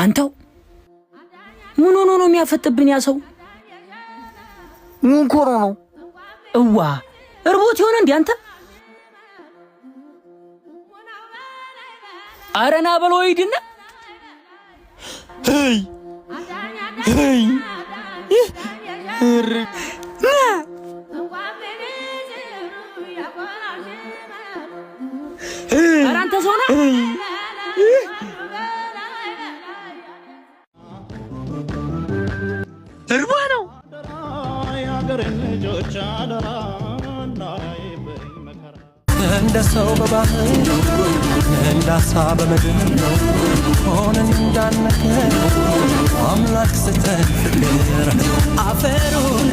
አንተው ምን ሆኖ ነው የሚያፈጥብን ያ ሰው? ምን ኮሮ ነው? እዋ እርቦት የሆነ እንዴ አንተ? አረና በለው ሂድና። ሄይ ሄይ ና። ኧረ አንተ ሰው ና። እርቧ ነው። እንደ ሰው በባህር፣ እንደ አሳ በምድር ሆነን እንዳንነከር አምላክ ስተን ፍቅር አፈሩን።